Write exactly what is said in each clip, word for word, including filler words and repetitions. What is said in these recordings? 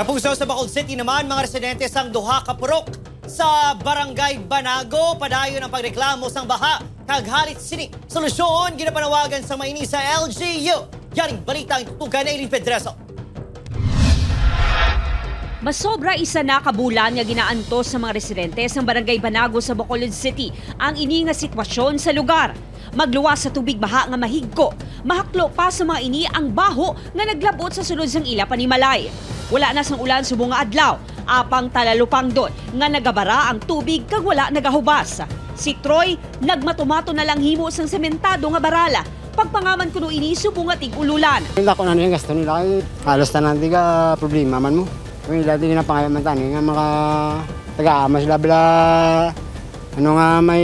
Kapuso, sa Bacolod City naman, mga residente sang duha ka purok sa Barangay Banago padayon ang pagreklamo sang baha kag halit sini solusyon ginapanawagan sang mga ini sa L G U. Yaring balita ang tutukan ni Eileen Pedreso. Masobra isa na ka bulan nga ginaantos sa mga residente sang Barangay Banago sa Bacolod City ang ini nga sitwasyon sa lugar. Magluwas sa tubig baha nga mahigko, mahaklo pa sa mga ini ang baho nga naglab-ot sa sulod sang ila panimalay. Wala na sang ulan subong nga adlaw, apang talalupangdon nga nagabara ang tubig kag wala nagahubas. Si Troy nagmatumato na lang himo sang sementado nga baral. Pagpangaman kuno ini subong nga tig-ululan. Ang dako na niya gasto nila, eh, halos tanan di ka problema man mo. Kung ila di na pangayaman tani nga mga taga-ama sila bala, ano nga may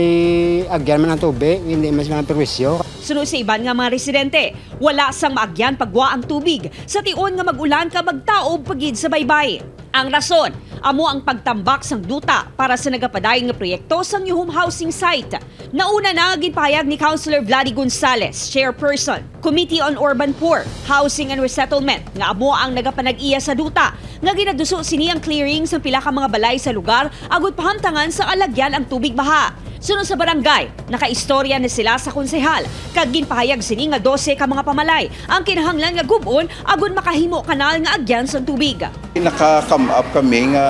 agyan man ang tubig, hindi man sila perwisyo. Suno sa iban nga mga residente, wala sang maagyan pagwa ang tubig sa tion nga mag-ulan ka magtaob pagid sa baybay. Ang rason, amo ang pagtambak sang duta para sa nagapadayon nga proyekto sang New Home Housing Site. Nauna na nga ginpahayag ni Councilor Vlady Gonzales, Chairperson, Committee on Urban Poor, Housing and Resettlement, nga amo ang nagapanag-iya sa duta nga ginaduso sini ang clearing sang pila ka mga balay sa lugar agud pahamtangan sa alagyan ang tubig baha. Suno sa barangay, nakaistorya na sila sa konsehal kag ginpahayag sini nga dose ka mga pamalay ang kinahanglan nga gub-on agud makahimo kanal nga agyan sang tubig. Naka-come up kami nga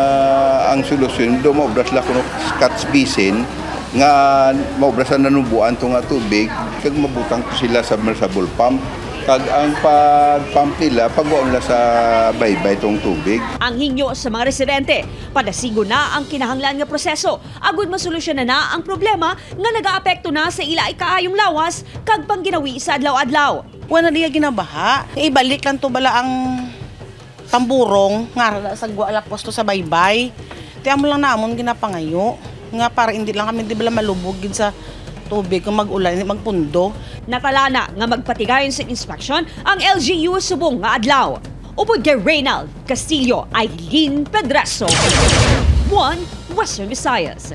ang solusyon do maubra sila kuno catch basin nga maubra sa nanubuan to nga tubig kag mabutang to sila submersible pump kag ang pag-pump nila pagwaon nila sa baybay tong tubig. Ang hingyo sa mga residente, padasigon na ang kinahanglan nga proseso agud masolusyonan na ang problema nga nagaapekto na sa ila ikaayong lawas kag pangginawi sa adlaw-adlaw. Wala na diya ginabaha. Ibalik lang to bala ang tamburong nga ara sa gwa lapos to sa baybay. Ti amo lang namon ginapangayo nga para hindi lang kami di bala malubog gid sa tubig kung mag-ulan, hindi magpundo. Natalana nga magpatigayon sa inspeksyon ang L G U subong nga adlaw. Upod kay Reynald Castillo, Eileen Pedraso, One Western Visayas.